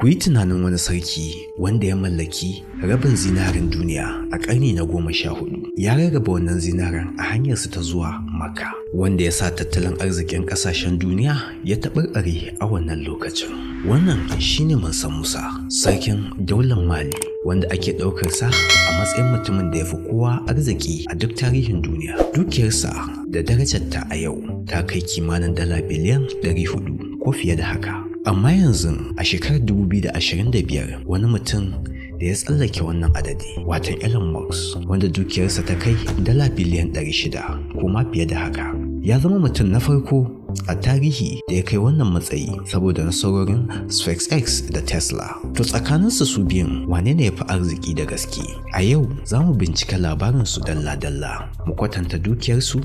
Ku yi tunanin wani sarki wanda ya mallaki rabin zinarin duniya a ƙarni na 14. Ya rarraba wannan zinarin a hanyarsa ta zuwa Makka, wanda ya sa tattalin arzikin ƙasashen duniya ya taɓarɓare a wannan lokacin. Wannan shine Mansa Musa, sarkin daular Mali, wanda ake ɗaukarsa a matsayin mutumin da ya fi kowa arziki a duk tarihin duniya. Dukiyarsa da darajarta a yau ta kai kimanin dala biliyan 400 ko fiye da haka. Amma yanzu a shekarar 2025, wani mutum da ya tsallake wannan adadi, watan Elon Musk, wanda dukiyarsa ta kai dala biliyan 600 ko ma fiye da haka, ya zama mutum na farko a tarihi da ya kai wannan matsayi saboda nasarorin SpaceX da Tesla. To, tsakaninsu su biyun, wane ne ya fi arziki da gaske? A yau za mu bincika labarinsu dalla-dalla, mu kwatanta dukiyarsu,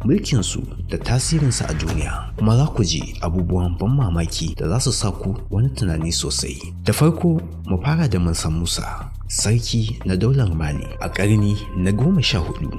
mulkinsu da tasirinsu a duniya, kuma za ku ji abubuwan ban mamaki da za su sa ku wani tunani sosai. Da farko, mu fara da Mansa Musa, sarki na daular Mali a ƙarni na 14.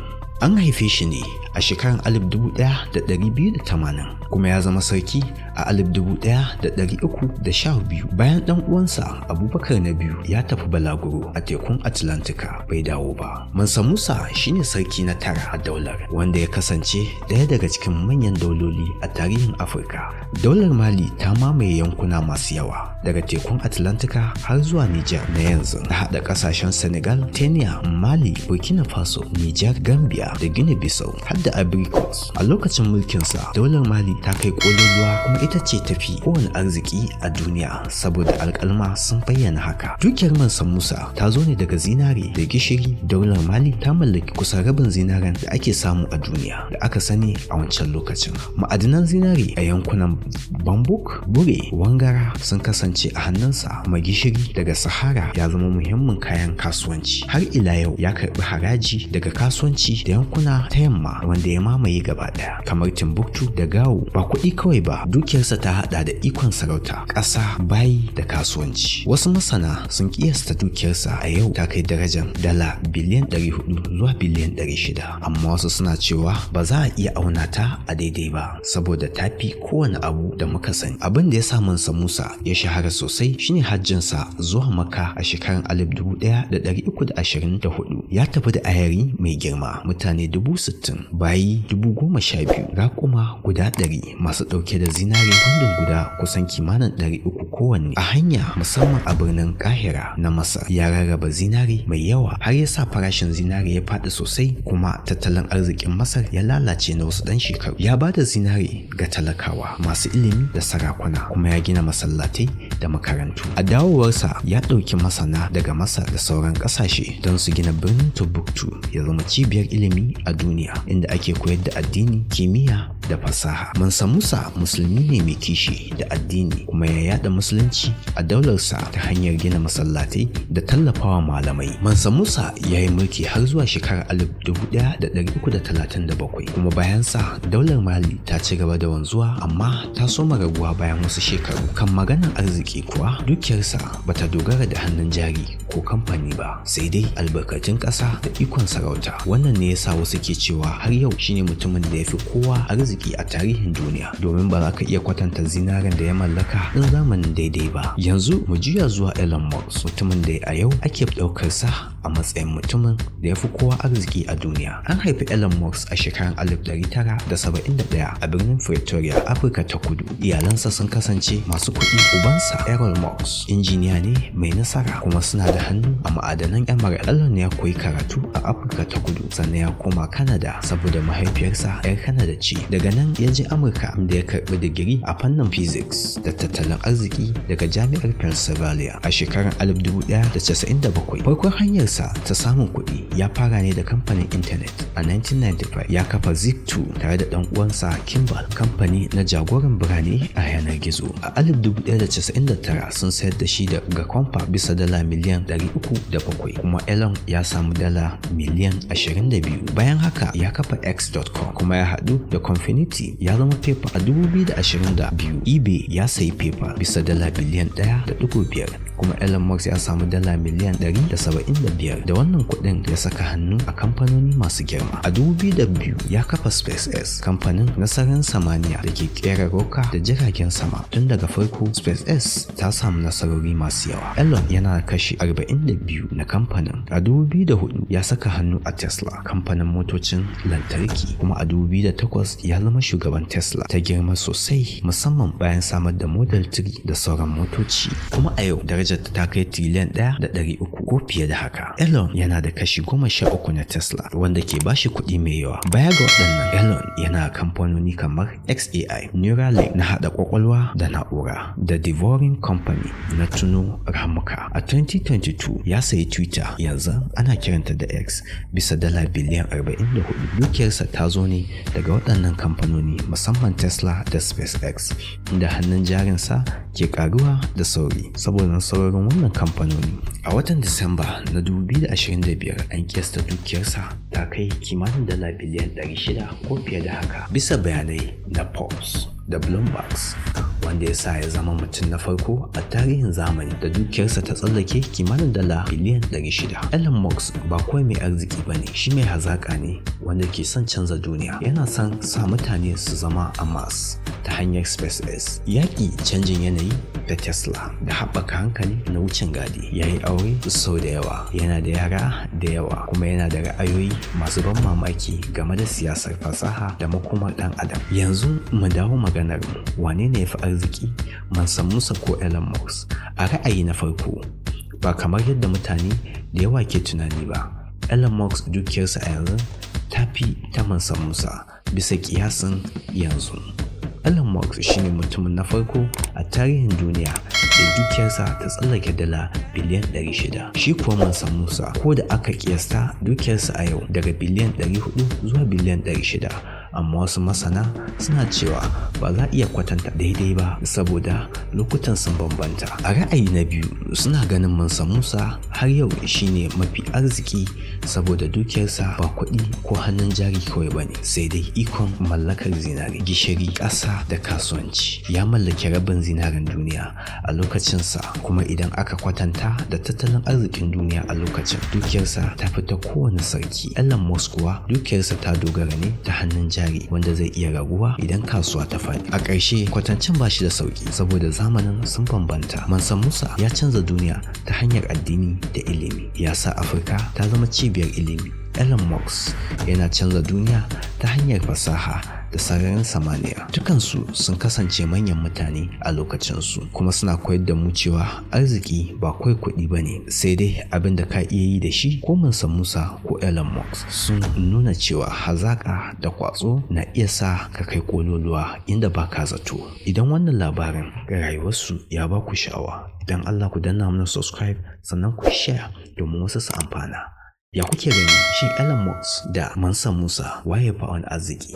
An haife shi ne a shekarar 1280 kuma ya zama sarki a 1312 bayan ɗan uwansa Abubakar na biyu ya tafi balaguro a tekun Atlantika bai dawo ba. Mansa Musa shine sarki na tara a daular, wanda ya kasance ɗaya daga cikin manyan dauloli a tarihin Afirka. Daular Mali ta mamaye yankuna masu yawa daga tekun Atlantika har zuwa Niger na yanzu, ta haɗa ƙasashen Senegal, Kenya, Mali, Burkina Faso, Niger, Gambia da Guinea-Bissau har da Ivory Coast. A lokacin mulkinsa, daular Mali ta kai ƙololuwa kuma ita ce tafi kowane arziki a duniya saboda alƙalma sun bayyana haka. Dukiyar Mansa Musa ta zo ne daga zinare da gishiri. Daular Mali ta mallaki kusan rabin zinaren da ake samu a duniya da aka sani a wancan lokacin. Ma'adinan zinare a yankunan Bambuk, Bure, Wangara sun kasance a hannunsa, kuma gishiri daga Sahara ya zama muhimmin kayan kasuwanci. Har ila yau, ya karɓi haraji daga kasuwanci da yankuna ta yamma wanda ya mamaye gaba ɗaya, kamar Timbuktu da Gao. Ba kuɗi kawai ba, dukiyarsa ta haɗa da ikon sarauta, ƙasa, bayi da kasuwanci. Wasu masana sun kiyasta dukiyarsa a yau ta kai darajar dala biliyan 400 zuwa biliyan 600, amma wasu suna cewa ba za a iya auna ta a daidai ba saboda ta fi kowane abu da muka sani. Abin da ya sa Mansa Musa ya shahara sosai shine hajjinsa zuwa Makka a shekarar 1324. Ya tafi da ayari mai girma, mutane 60,000, bayi 12,000, raƙuma guda 100 masu ɗauke da zinare kwandon guda kusan kimanin 300 kowanne. A hanya, musamman a birnin Kahira na Masar, ya rarraba zinare mai yawa har ya sa farashin zinare ya faɗi sosai kuma tattalin arzikin Masar ya lalace na wasu ɗan shekaru. Ya ba da zinare ga talakawa, masu ilimi da sarakuna, kuma ya gina masallatai da makarantu. A dawowarsa, ya ɗauki masana daga Masar da sauran ƙasashe don su gina birnin Timbuktu ya zama cibiyar ilimi a duniya, inda ake koyar da addini, kimiyya da fasaha. Mansa Musa musulmi ne mai kishi da addini, kuma ya yada musulunci a daularsa ta hanyar gina masallatai da tallafawa malamai. Mansa Musa ya yi mulki har zuwa shekarar 1337, kuma bayansa daular Mali ta ci gaba da wanzuwa, amma ta soma raguwa bayan wasu shekaru. Kan maganar arziki kuwa, dukiyarsa bata dogara da hannun jari ko kamfani ba, sai dai albarkatun ƙasa da ikon sarauta. Wannan ne yasa wasu ke cewa har yau shine mutumin da ya fi kowa arziki a tarihin duniya, domin ba za ka iya kwatanta zinaren da ya mallaka ɗin zamanin daidai ba. Yanzu mu juya zuwa Elon Musk, mutumin da a yau ake ɗaukar sa a matsayin mutumin da ya fi kowa arziki a duniya. An haifi Elon Musk a shekarar 1971 a birnin Pretoria, Afirka ta Kudu. Iyalansa sun kasance masu kuɗi. Ubansa Errol Musk injiniya ne mai nasara, kuma suna da hannu a ma'adanan emerald. Elon ya koyi karatu a Afirka ta Kudu, sannan ya koma Canada saboda mahaifiyarsa 'yar Canada ce. Daga nan ya je Amurka, inda ya karɓi digiri a fannin physics da tattalin arziki daga Jami'ar Pennsylvania a shekarar 1997. Farkon hanyarsa ta samun kuɗi ya fara ne da kamfanin intanet. A 1995 ya kafa Zip2 tare da ɗan uwansa Kimbal, kamfani na jagoran birane a yanar gizo. A 1999 sun sayar da shi ga Compaq bisa dala miliyan 307, kuma Elon ya samu dala miliyan 22. Bayan haka ya kafa X.com kuma ya haɗu da Confinity, ya zama PayPal a 2022. eBay ya sayi PayPal bisa dala biliyan 1.5, kuma Elon Musk ya samu dala miliyan 175. Da wannan kuɗin ya saka hannu a kamfanoni masu girma. A 2002 ya kafa SpaceX, kamfanin na sararin samaniya da ke kera roka da jiragen sama. Tun daga farko SpaceX ta samu nasarori masu yawa. Elon yana kashi 42 na kamfanin. A 2004 ya saka hannu a Tesla, kamfanin motocin lantarki, kuma a 2008 ya zama shugaban Tesla. Ta girma sosai, musamman bayan samar da Model 3 da sauran motoci, kuma a yau darajar ta kai triliyan 1.300 ko fiye da haka. Elon yana da kashi 13 na Tesla, wanda ke bashi kuɗi mai yawa. Baya ga waɗannan, Elon yana kamfanoni kamar XAI, Neuralink na haɗa kwakwalwa da na'ura, da The Boring Company na tuno ramuka. A 2022 ya sayi Twitter, yanzu ana kiranta da X, bisa dala biliyan 44. Dukiyarsa ta zo ne daga waɗannan kamfanoni, musamman Tesla da SpaceX, inda hannun jarinsa ke karuwa da sauri saboda nasarorin wannan kamfanoni. A watan Disamba na 2025 an kiyasta dukiyarsa ta kai kimanin dala biliyan 600 ko fiye da haka, bisa bayanai na Forbes da Bloomberg, wanda ya sa ya zama mutum na farko a tarihin zamani da dukiyarsa ta tsallake kimanin dala biliyan 600. Elon Musk ba kawai mai arziki ba ne, shi mai hazaƙa ne wanda ke son canza duniya. Yana son sa mutane su zama a Mars ta hanyar SpaceX, yaƙi canjin yanayi da Tesla, da haɓaka hankali na wucin gadi. Ya yi aure sau da yawa, yana da yara da yawa, kuma yana da ra'ayoyi masu ban mamaki game da siyasar fasaha da makomar ɗan adam. Yanzu mu dawo maganar mu: wane ne ya fi arziki, Mansa Musa ko Elon Musk? A ra'ayi na farko, ba kamar yadda mutane da yawa ke tunani ba. Elon Musk dukiyarsa a yanzu ta fi ta Mansa Musa bisa kiyasin yanzu. Elon Musk shine mutumin na farko a tarihin duniya da dukiyarsa ta tsallake dala biliyan 600. Shi kuwa Mansa Musa, ko da aka kiyasta dukiyarsa a yau daga biliyan 400 zuwa biliyan 600, amma wasu masana suna cewa ba za a iya kwatanta daidai ba saboda lokutan sun bambanta. A ra'ayi na biyu, suna ganin Mansa Musa har yau shine mafi arziki saboda dukiyarsa ba kuɗi ko hannun jari kawai ba ne, sai dai ikon mallakar zinare, gishiri, ƙasa da kasuwanci. Ya mallaki rabin zinaren duniya a lokacinsa, kuma idan aka kwatanta da tattalin arzikin duniya a lokacin, dukiyarsa ta fi ta kowane sarki. Elon Musk kuwa dukiyarsa ta dogara ne ta hannun jari, wanda zai iya raguwa idan kasuwa ta faɗi. A ƙarshe, kwatancin ba shi da sauƙi saboda zamanin sun bambanta. Mansa Musa ya canza duniya ta hanyar addini da ilimi, ya sa Afirka ta zama cibiyar ilimi. Elon Musk yana canza duniya ta hanyar fasaha da sararin samaniya. Dukansu sun kasance manyan mutane a lokacinsu, kuma suna koyar da mu cewa arziki ba kawai kuɗi ba ne, sai dai abin da ka iya yi da shi. Ko Mansa Musa ko Elon Musk sun nuna cewa hazaƙa da ƙwazo na iya sa ka kai ƙololuwa inda ba ka zato. Idan wannan labarin rayuwarsu ya ba ku sha'awa, don Allah ku danna mana subscribe, sannan ku share domin wasu su amfana. Ya kuke gani? Shin Elon Musk da Mansa Musa, waye fa wani arziki?